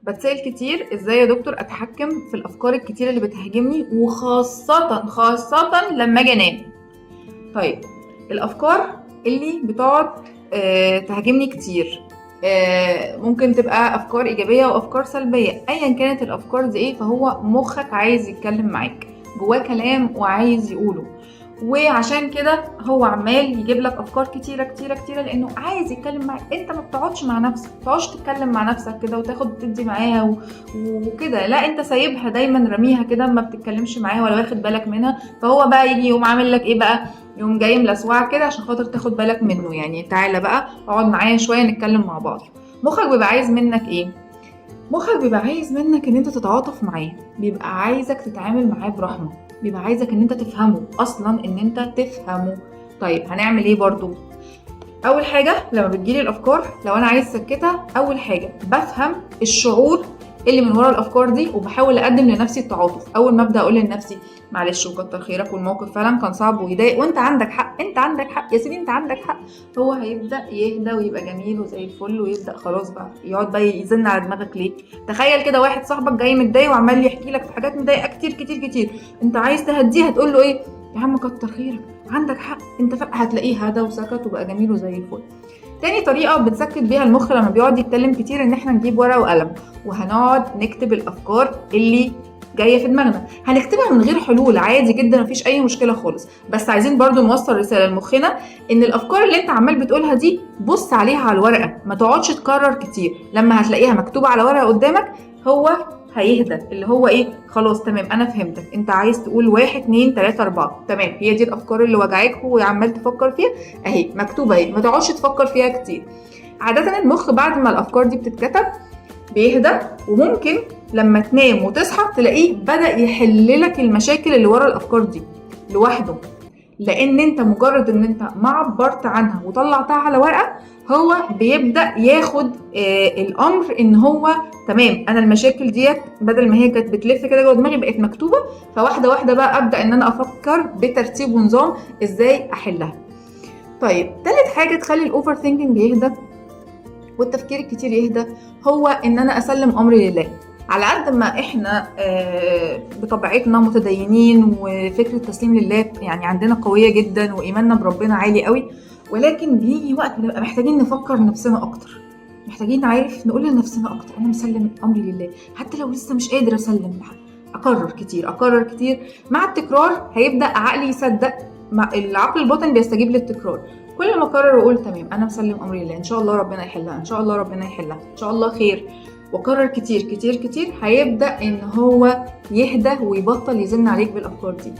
بتسأل كتير ازاي يا دكتور اتحكم في الافكار الكتير اللي بتهاجمني، وخاصة خاصة لما اجي انام. طيب الافكار اللي بتقعد تهاجمني كتير، ممكن تبقى افكار ايجابية وافكار سلبية، ايا كانت الافكار دي ايه، فهو مخك عايز يتكلم معاك، جواه كلام وعايز يقوله، وعشان كده هو عمال يجيب لك افكار كتيرة كتيرة كتيرة لانه عايز يتكلم معاك. انت ما بتقعدش مع نفسك، ما بتقعدش تتكلم مع نفسك كده وتاخد تدي معاها وكده، لا انت سايبها دايما رميها كده، ما بتتكلمش معاها ولا واخد بالك منها. فهو بقى يجي يقوم عامل لك ايه بقى، يقوم جاي ملسوعك كده عشان خاطر تاخد بالك منه، يعني تعالى بقى اقعد معايا شوية نتكلم مع بعض. مخك بيبقى عايز منك ايه؟ مخك بيبقى عايز منك ان انت تتعاطف معاه، بيبقى عايزك تتعامل معاه برحمة، بيبقى عايزك ان انت تفهمه اصلا، ان انت تفهمه. طيب هنعمل ايه برضو؟ اول حاجة لما بتجيلي الافكار لو انا عايز اسكتها، اول حاجة بفهم الشعور اللي من ورا الافكار دي، وبحاول اقدم لنفسي التعاطف. اول ما ابدا اقول لنفسي معلش وكتر خيرك، والموقف فعلا كان صعب ويضايق، وانت عندك حق، انت عندك حق يا سيدي، انت عندك حق، هو هيبدا يهدى ويبقى جميل وزي الفل، ويبدا خلاص بقى يقعد بقى يزن على دماغك. ليه؟ تخيل كده واحد صاحبك جاي متضايق وعمال يحكي لك في حاجات مضايقه كتير كتير كتير، انت عايز تهديه، هتقول له ايه؟ يا عم كتر خيرك، عندك حق، انت هتلاقيه هدى وسكت وبقى جميل وزي الفل. تاني طريقة بتسكت بيها المخ لما بيقعد يتكلم كتير، ان احنا نجيب ورقة وقلم وهنقعد نكتب الافكار اللي جاية في دماغنا. هنكتبها من غير حلول عادي جدا، مفيش اي مشكلة خالص، بس عايزين برضو نوصل رسالة لمخنا ان الافكار اللي انت عمال بتقولها دي بص عليها على الورقة، ما تقعدش تكرر كتير. لما هتلاقيها مكتوبة على ورقة قدامك هو هيهدى، اللي هو ايه، خلاص تمام انا فهمتك، انت عايز تقول 1 2 3 4، تمام هي دي الافكار اللي وجعاك وعمال تفكر فيها، اهي مكتوبة اهي، ما تقعدش تفكر فيها كتير. عادة المخ بعد ما الافكار دي بتتكتب بيهدى، وممكن لما تنام وتصحى تلاقيه بدأ يحل لك المشاكل اللي ورا الافكار دي لوحده، لان انت مجرد ان انت ما عبرت عنها وطلعتها على ورقة، هو بيبدأ ياخد الامر ان هو تمام، انا المشاكل ديت بدل ما هي كانت بتلف كده جوه دماغي بقت مكتوبة، فواحدة واحدة بقى ابدا ان انا افكر بترتيب ونظام ازاي احلها. طيب تالت حاجة تخلي ال overthinking يهدى والتفكير الكتير يهدى، هو ان انا اسلم امري لله. على قد ما احنا بطبيعتنا متدينين وفكره التسليم لله يعني عندنا قوية جدا وايماننا بربنا عالي قوي، ولكن بيجي وقت بنبقى محتاجين نفكر نفسنا اكتر، محتاجين عارف نقول لنفسنا اكتر انا مسلم امري لله، حتى لو لسه مش قادر اسلم، اكرر كتير اكرر كتير. مع التكرار هيبدا عقلي يصدق، مع العقل الباطن بيستجيب للتكرار. كل ما اكرر واقول تمام انا مسلم امري لله، ان شاء الله ربنا يحلها، ان شاء الله ربنا يحلها، ان شاء الله خير، واكرر كتير كتير كتير، هيبدا ان هو يهدى ويبطل يزن عليك بالافكار دي.